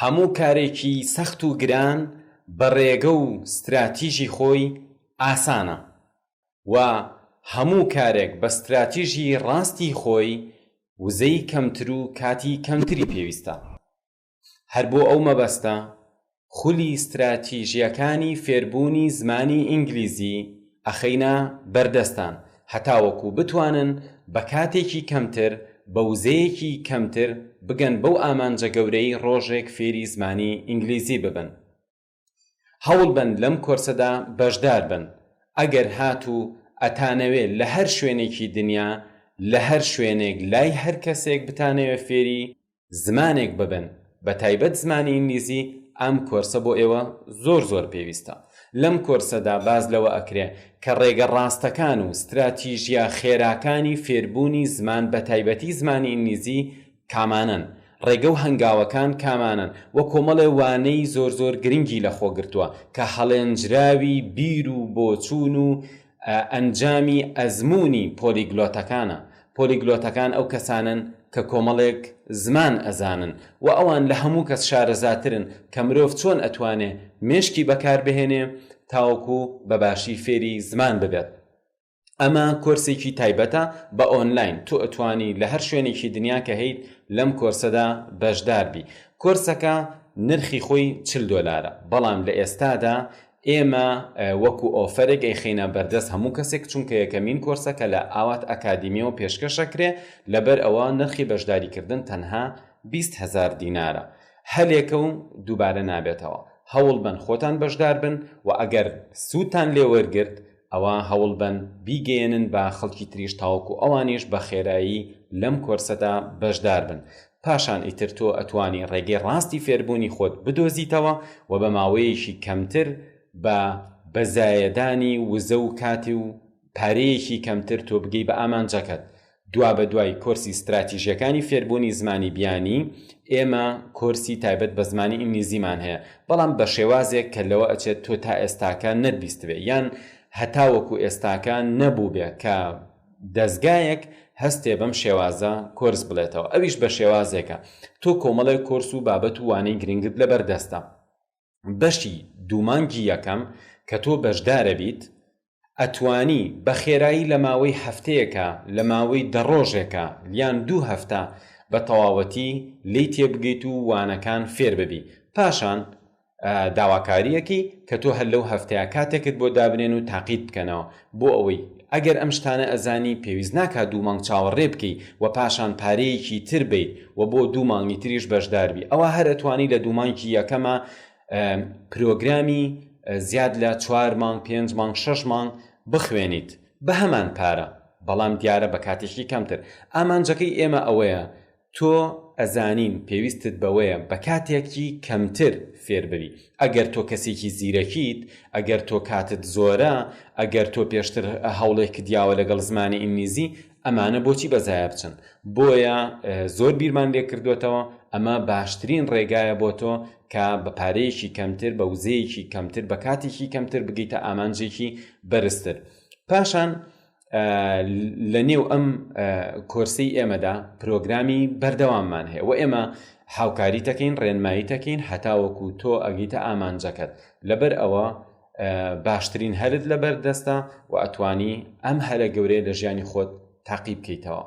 هەموو کارێکی سەخت و گران بە ڕێگە و ستراتیژی خۆی ئاسانە و هەموو کارێک بە ستراتیژی ڕاستی خۆی وزەی کەمتر و کاتی کەمتری پێویستە. هەر بۆ ئەو مەبەستە خولی ستراتیژییەکانی فێربوونی زمانی ئینگلیزی ئەخەینە بەردەستان هەتاوەکو بتوانن بە کاتێکی کەمتر بە وزەیەکی کەمتر بگەن بەو ئامانجە گەورەی ڕۆژێک فێری زمانی ئینگلیزی ببن. هەوڵبەن لەم کۆرسەدا بەشدار بن ئەگەر هاتوو ئەتانەوێ لە هەر شوێنێکی دنیا لە هەر شوێنێک لای هەر کەسێک بتانەوێ فێری زمانێک ببن بە تایبەت زمانی ئینگلیزی ئەم کۆرسە بۆ ئێوە زۆر زۆر پێویستە لەم کۆرسەدا باس لەوە ئەکرێ کە ڕێگە ڕاستەکان و ستراتیژیە خێراکانی فێربوونی زمان بە تایبەتی زمانی ئینگلیزی کامانەن؟ ڕێگە و هەنگاوەکان کامانەن؟ وە کۆمەڵێ وانەی زۆر زۆر گرنگی لە خۆ گرتووە کە هەڵێنجراوی بیر و بۆچوون و ئەنجامی ئەزموونی پۆلیگلۆتەکانە. پۆلیگلۆتەکان ئەو کەسانەن کە کۆمەڵێک زمان ئەزانن و ئەوان لە هەموو کەس شارەزاترن کە مرۆڤ چۆن ئەتوانێ مێشکی بەکار بهێنێ تاوەکو بە باشی فێری زمان ببێت. ئەمە کۆرسێکی تایبەتە بە ئۆنلاین تۆ ئەتوانی لە هەر شوێنێکی دنیا کە هەیت لەم کۆرسەدا بەشدار بی کۆرسەکە نرخی خۆی 40 دۆلارە بەڵام لە ئێستادا ئێمە وەکو ئۆفەرێک ئەیخەینە بەردەست هەموو کەسێک چونکە یەکەمین کۆرسە کە لە ئاوات ئەکادیمیەوە پێشکەشەکرێ لەبەر ئەوە نرخی بەشداریکردن تەنها 20 هەزار دینارە هەلێکە و دووبارە نابێتەوە هەوڵبەن خۆتان بەشدار بن و ئەگەر سوودتان لێ وەرگرت ئەوا هەوڵبەن بیگەیەنن بە خەڵکی تریش تاوەکو ئەوانیش بە خێرایی لەم کۆرسەدا بەشدار بن پاشان ئیتر تۆ ئەتوانی ڕێگەی ڕاستی فێربوونی خۆت بدۆزیتەوە و بە ماوەیەکی کەمتر بە بە زایەدانی وزە و کاتی و پارەیەکی کەمتر تۆ بگەی بە ئامانجەکەت دوابەدوای کۆرسی ستراتیژیەکانی فێربوونی زمانی بیانی، ئێمە کۆرسی تایبەت بە زمانی ئینگلیزیمان هەیە، بەڵام بە شێوازێک کە لەوە ئەچێت تۆ تا ئێستاکە نەتبیستبێ یان هەتاوەکو ئێستاکە نەبووبێ کە دەزگایەک هەستێ بەم شێوازە کۆرس بڵێتەوە ئەویش بە شێوازێکە تۆ کۆمەڵێک کۆرس و بابەت و وانەی گرنگت لەبەردەستە بەشی دوو مانگی یەکەم کە تۆ بەشدارەبیت ئەتوانی بە خێرایی لە ماوەی هەفتەیەکا لە ماوەی دە ڕۆژێکا یان دوو هەفتە بە تەواوەتی لێی تێبگەیت و وانەکان فێر ببی پاشان داواکاریەکی کە تۆ هەر لەو هەفتەیە کاتێکت بۆ دابنێن و تاقیت بکەنەوە بۆ ئەوەی ئەگەر ئەم شتانە ئەزانی پێویست ناکا دوو مانگ چاوەڕێ بکەی و پاشان پارەیەکی تر بەیت و بۆ دوو مانگی تریش بەشداربی ئەوا هەر ئەتوانی لە دوو مانگی یەکەما پرۆگرامی زیاد لە چوار مانگ پێنج مانگ شەش مانگ بخوێنیت بە هەمان پارە بەڵام دیارە بە کاتێکی کەمتر ئامانجەکەی ئێمە ئەوەیە تۆ ئەزانین پێویستت بەوەیە بە کاتێکی کەمتر فێر ببی ئەگەر تۆ کەسێکی زیرەکیت ئەگەر تۆ کاتت زۆرە ئەگەر تۆ پێشتر هەوڵێکت یاوە لەگەڵ زمانی ئینگلیزی ئەمانە بۆچی بە زایە بچن بۆیە زۆر بیرمان لێ کردوێتەوە ئەمە باشترین ڕێگایە بۆ تۆ کە بە پارەیەکی کەمتر بە وزەیەکی کەمتر بە کاتێکی کەمتر بگەیتە ئامانجێکی بەرزتر پاشان لە نێو ئەم کۆرسەی ئێمەدا پرۆگرامی بەردەواممان هەیە و ئێمە هاوکاری تەکەین ڕێنمایی تەکەین هەتاوەکو تۆ ئەگەیتە ئامانجەکەت لەبەر ئەوە باشترین هەلت لەبەر دەستە و ئەتوانی ئەم هەلە گەورەیە لە ژیانی خۆت تاقی بکەیتەوە.